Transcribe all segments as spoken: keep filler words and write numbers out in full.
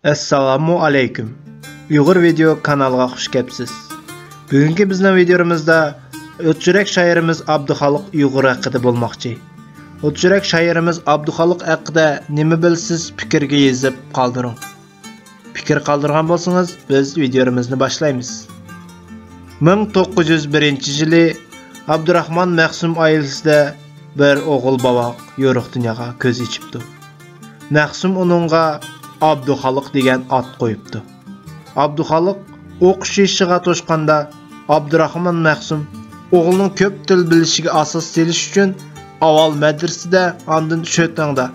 ئەسسالامۇ ئەلەيكۇم. ئۇيغۇر ۋىدېئو كانالىغا خۇش كەپسىز. بۈگۈنكى بىزنىڭ ۋىدېئومىزدا ئوت يۈرەك شائىرىمىز ئابدۇخالىق ئۇيغۇر ھەققىدە بولماقچى. ئوت يۈرەك شائىرىمىز ئابدۇخالىق ھەققىدە نېمە بىلىسىز، پىكىرگە يېزىپ قالدۇرۇڭ. پىكىر قالدۇرغان بولسىڭىز، بىز ۋىدېئومىزنى باشلايمىز. مىڭ توققۇز يۈز بىرىنچى يىلى ئابدۇراخمان مەخسۇم ئائىلىسىدە بىر ئوغۇل بوۋاق يورۇق دۇنياغا كۆز ئېچىپتۇ. مەخسۇم ئۇنىڭغا ئابدۇخالىق دېگەن ئات قويۇپتۇ. ئابدۇخالىق ئوقۇش يېشىغا توشقاندا، ئابدۇراخمان مەخسۇم ئوغلىنىڭ كۆپ تىل بىلىشىگە ئاساس سېلىش ئۈچۈن ئاۋۋال مەدرىسىدە، ئاندىن شۆتەڭدە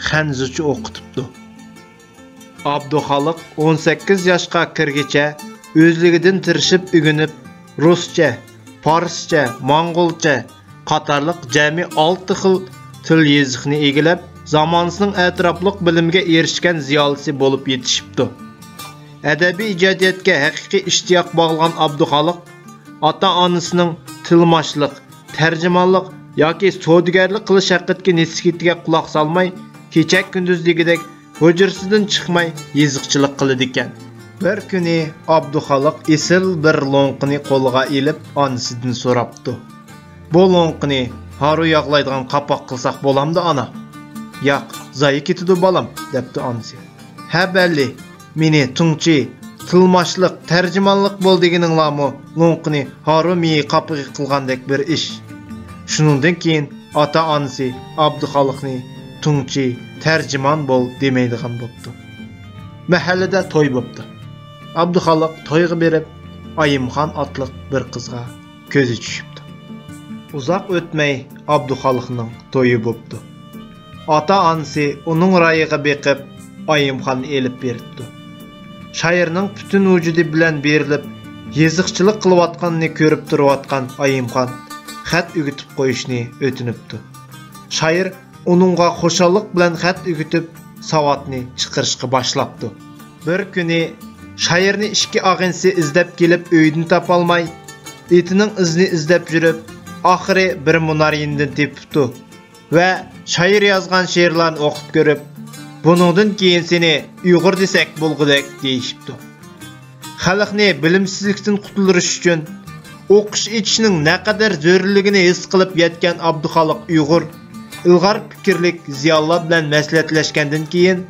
خەنزۇچە ئوقۇتۇپتۇ. ئابدۇخالىق ئون سەككىز ياشقا كىرگىچە ئۆزلۈكىدىن تىرىشىپ ئۆگىنىپ، رۇسچە، پارسچە، موڭغۇلچە قاتارلىق جەمئىي ئالتە خىل تىل يېزىقنى ئىگىلەپ، زامانىسىنىڭ ئەتراپلىق بىلىمگە ئېرىشكەن زىيالىيسى بولۇپ يېتىشىپتۇ. ئەدەبىي ئىجادىيەتكە ھەقىقىي ئىشتىياق باغلىغان ئابدۇخالىق ئاتا-ئانىسىنىڭ تىلماشلىق، تەرجىمانلىق ياكى سودىگەرلىك قىلىش ھەققىدىكى نېسىھىتىگە قۇلاق سالماي، كېچە-كۈندۈز دېگۈدەك ھۇجرىسىدىن چىقماي يېزىقچىلىق قىلىدىكەن. بىر كۈنى ئابدۇخالىق ئېسىل بىر لوڭقىنى قولىغا ئېلىپ، ئانىسىدىن سوراپتۇ: «بۇ لوڭقىنى ھارۇ ياغلايدىغان قاپاق قىلساق بولامدۇ، ئانا؟» «ياق، زايە كېتىدۇ، بالام»، دەپتۇ ئانىسى. «ھە، بەللى، مېنى تۇڭچى، تىلماشلىق، تەرجىمانلىق بول دېگىنىڭلارمۇ لوڭقىنى ھارۇ مېيى قاپىقى قىلغاندەك بىر ئىش.» شۇنىڭدىن كېيىن ئاتا-ئانىسى ئابدۇخالىقنى تۇڭچى، تەرجىمان بول دېمەيدىغان بوپتۇ. مەھەللىدە توي بوپتۇ. ئابدۇخالىق تويغا بېرىپ، ئايىمخان ئاتلىق بىر قىزغا كۆزى چۈشۈپتۇ. ئۇزاق ئۆتمەي ئابدۇخالىقنىڭ تويى بوپتۇ. ئاتا-ئانىسى ئۇنىڭ رايىغا بېقىپ، ئايىمخاننى ئېلىپ بېرىپتۇ. شائىرنىڭ پۈتۈن ۋۇجۇدى بىلەن بېرىلىپ، يېزىقچىلىق قىلىۋاتقاننى كۆرۈپ تۇرۇۋاتقان ئايىمخان خەت ئۆگىتىپ قويۇشنى ئۆتۈنۈپتۇ. شائىر ئۇنىڭغا خۇشاللىق بىلەن خەت ئۆگىتىپ، ساۋاتنى چىقىرىشقا باشلاپتۇ. بىر كۈنى شائىرنى ئىككى ئاغىنىسى ئىزدەپ كېلىپ، ئۆيىدىن تاپالماي، ئېتىنىڭ ئىزىنى ئىزدەپ يۈرۈپ، ئاخىرى بىر مۇنار يېنىدىن تېپىپتۇ ۋە شائىر يازغان شېئىرلارنى ئوقۇپ كۆرۈپ، «بۇنىڭدىن كېيىن سېنى ئۇيغۇر دېسەك بولغۇدەك» دېيىشىپتۇ. خەلقنى بىلىمسىزلىكتىن قۇتۇلدۇرۇش ئۈچۈن ئوقۇش ئېچىشنىڭ نەقەدەر زۆرۈرلۈكىنى ھېس قىلىپ يەتكەن ئابدۇخالىق ئۇيغۇر ئىلغار پىكىرلىك زىيالىيلار بىلەن مەسلىھەتلەشكەندىن كېيىن،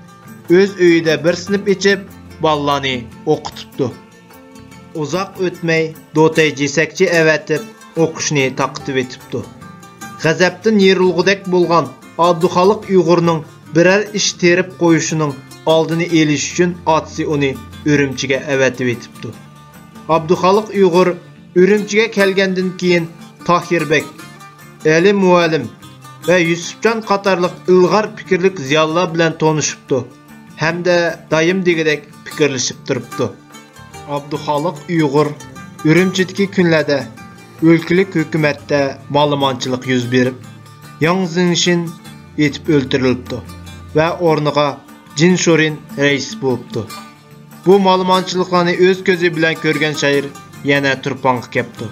ئۆز ئۆيىدە بىر سىنىپ ئېچىپ، بالىلارنى ئوقۇتۇپتۇ. ئۇزاق ئۆتمەي دوتەي جېسەكچى ئەۋەتىپ، ئوقۇشنى تاقىتىۋېتىپتۇ. غەزەپتىن يېرىلغۇدەك بولغان ئابدۇخالىق ئۇيغۇرنىڭ بىرەر ئىش تېرىپ قويۇشىنىڭ ئالدىنى ئېلىش ئۈچۈن ئاتىسى ئۇنى ئۈرۈمچىگە ئەۋەتىۋېتىپتۇ. ئابدۇخالىق ئۇيغۇر ئۈرۈمچىگە كەلگەندىن كېيىن، تاھىر بەگ، ئەلى مۇئەللىم ۋە يۈسۈپجان قاتارلىق ئىلغار پىكىرلىك زىيالىيلار بىلەن تونۇشۇپتۇ ھەمدە دائىم دېگۈدەك پىكىرلىشىپ تۇرۇپتۇ. ئابدۇخالىق ئۇيغۇر ئۈرۈمچىدىكى كۈنلەردە ئۆلكىلىك ھۆكۈمەتتە مالىمانچىلىق يۈز بېرىپ، ياڭ زېڭشىن ئېتىپ ئۆلتۈرۈلۈپتۇ ۋە ئورنىغا جىن شورىن رەئىس بوپتۇ. بۇ مالىمانچىلىقلارنى ئۆز كۆزى بىلەن كۆرگەن شائىر يەنە تۇرپانغا كەپتۇ.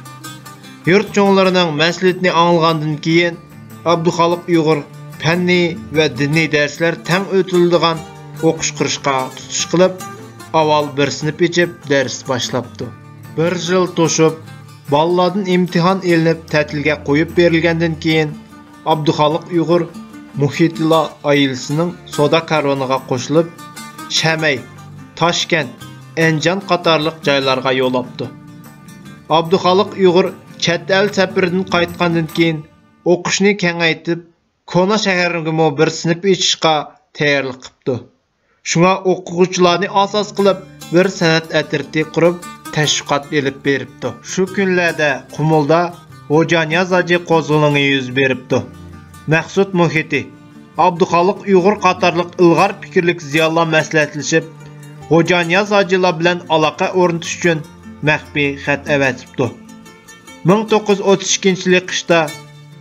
يۇرت چوڭلىرىنىڭ مەسلىھىتىنى ئاڭلىغاندىن كېيىن، ئابدۇخالىق ئۇيغۇر پەننىي ۋە دىنىي دەرسلەر تەڭ ئۆتۈلىدىغان ئوقۇش قۇرۇشقا تۇتۇش قىلىپ، ئاۋۋال بىر سىنىپ ئېچىپ دەرس باشلاپتۇ. بىر يىل توشۇپ، بالىلاردىن ئىمتىھان ئېلىنىپ تەتىلگە قويۇپ بېرىلگەندىن كېيىن، ئابدۇخالىق ئۇيغۇر مۇھىتىلا ئائىلىسىنىڭ سودا كارۋىنىغا قوشۇلۇپ، شەمەي، تاشكەنت، ئەنجان قاتارلىق جايلارغا يول ئاپتۇ. ئابدۇخالىق ئۇيغۇر چەت ئەل سەپىرىدىن قايتقاندىن كېيىن، ئوقۇشنى كېڭەيتىپ، كونا شەھەرگىمۇ بىر سىنىپ ئېچىشقا تەييارلىق قىپتۇ. شۇڭا ئوقۇغۇچىلارنى ئاساس قىلىپ، بىر سەنئەت ئەترىتى قۇرۇپ، تەشۋىقات ئېلىپ بېرىپتۇ. شۇ كۈنلەردە قۇمۇلدا خوجانىياز ھاجى قوزغىلىڭى يۈز بېرىپتۇ. مەخسۇت مۇھىتى، ئابدۇخالىق ئۇيغۇر قاتارلىق ئىلغار پىكىرلىك زىيالىيلار مەسلىھەتلىشىپ، خوجانىياز ھاجىلار بىلەن ئالاقە ئورنىتىش ئۈچۈن مەخپىي خەت ئەۋەتىپتۇ. مىڭ توققۇز يۈز ئوتتۇز ئىككىنچى يىلى قىشتا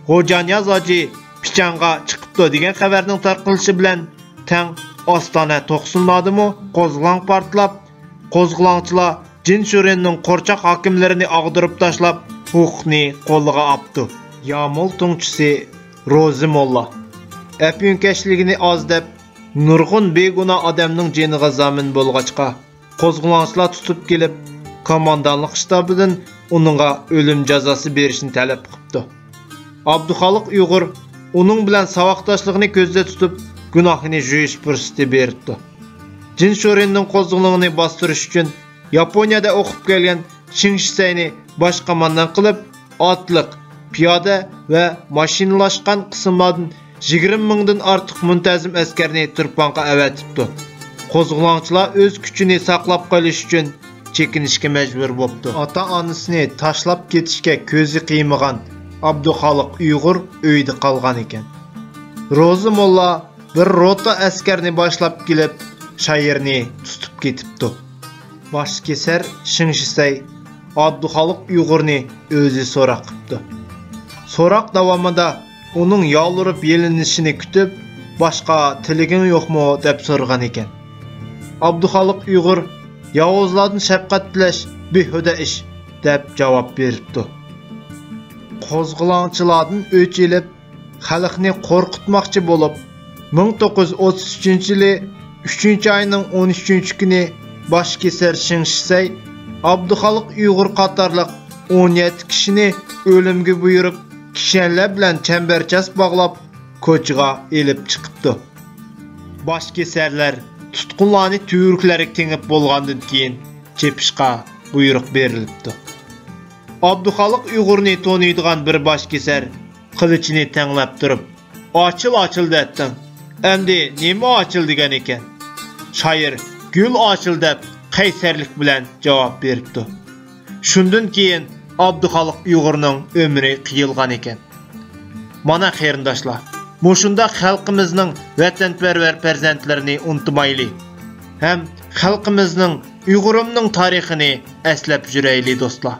خوجانىياز ھاجى پىچانغا چىقىپتۇ دېگەن خەۋەرنىڭ تارقىلىشى بىلەن تەڭ ئاستانە توقسۇنلاردىمۇ قوزغىلاڭ پارتلاپ، قوزغىلاڭچىلار جىن شورىننىڭ قورچاق ھاكىملىرىنى ئاغدۇرۇپ تاشلاپ، ھوقۇقنى قولىغا ئاپتۇ. يامۇل تۇڭچىسى روزى موللا ئەپيۈنكەشلىكىنى ئاز دەپ، نۇرغۇن بىگۇناھ ئادەمنىڭ جېنىغا زامىن بولغاچقا، قوزغىلاڭچىلار تۇتۇپ كېلىپ، كوماندانلىق شتابىدىن ئۇنىڭغا ئۆلۈم جازاسى بېرىشنى تەلەپ قىپتۇ. ئابدۇخالىق ئۇيغۇر ئۇنىڭ بىلەن ساۋاقداشلىقىنى كۆزدە تۇتۇپ، گۇناھىنى جۇيۇش پۇرسىتى بېرىپتۇ. جىن شورىننىڭ قوزغىلىڭىنى باستۇرۇش ئۈچۈن ياپونىيەدە ئوقۇپ كەلگەن شېڭ شىسەينى باش قوماندان قىلىپ، ئاتلىق، پىيادە ۋە ماشىنىلاشقان قىسىملاردىن يىگىرمە مىڭدىن ئارتۇق مۇنتەزىم ئەسكەرنى تۇرپانغا ئەۋەتىپتۇ. قوزغىلاڭچىلار ئۆز كۈچىنى ساقلاپ قېلىش ئۈچۈن چېكىنىشكە مەجبۇر بوپتۇ. ئاتا-ئانىسىنى تاشلاپ كېتىشكە كۆزى قىيمىغان ئابدۇخالىق ئۇيغۇر ئۆيدە قالغان ئىكەن. روزى موللا بىر روتا ئەسكەرنى باشلاپ كېلىپ، شايىرنى تۇتۇپ كېتىپتۇ. باش كېسەر شېڭ شىسەي ئابدۇخالىق ئۇيغۇرنى ئۆزى سوراق قىپتۇ. سوراق داۋامىدا ئۇنىڭ يالۋۇرۇپ يېلىنىشىنى كۈتۈپ، باشقا تىلىكىڭ يوقمۇ دەپ سورىغان ئىكەن. ئابدۇخالىق ئۇيغۇر ياۋۇزلاردىن شەپقەت تىلەش بىھۇدە ئىش دەپ جاۋاب بېرىپتۇ. قوزغىلاڭچىلاردىن ئۆچ ئېلىپ، خەلقنى قورقۇتماقچى بولۇپ، مىڭ توققۇز يۈز ئوتتۇز ئۈچىنچى يىلى ئۈچىنچى ئاينىڭ ئون ئۈچىنچى كۈنى باش كېسەر شېڭ شىسەي، ئابدۇخالىق ئۇيغۇر قاتارلىق ئون يەتتە كىشىنى ئۆلۈمگە بۇيرۇپ، كىشەنلەر بىلەن چەمبەرچاس باغلاپ، كوچىغا ئېلىپ چىقىپتۇ. باش كېسەرلەر تۇتقۇنلارنى تۈۋرۈكلەرگە تېڭىپ بولغاندىن كېيىن، چېپىشقا بۇيرۇق بېرىلىپتۇ. ئابدۇخالىق ئۇيغۇرنى تونۇيدىغان بىر باش كېسەر قىلىچىنى تەڭلەپ تۇرۇپ، «ئاچىل، ئاچىل دەتتىڭ. ئەمدى نېمە ئاچىل دېگەن ئىكەن؟» شايىر «گۈل ئاچىل» دەپ قەيسەرلىك بىلەن جاۋاب بېرىپتۇ. شۇندىن كېيىن ئابدۇخالىق ئۇيغۇرنىڭ ئۆمرى قىيىلغان ئىكەن. مانا قېرىنداشلار، مۇشۇنداق خەلقىمىزنىڭ ۋەتەنپەرۋەر پەرزەنتلىرىنى ئۇنتۇمايلى ھەم خەلقىمىزنىڭ، ئۇيغۇرۇمنىڭ تارىخىنى ئەسلەپ يۈرەيلى، دوستلار.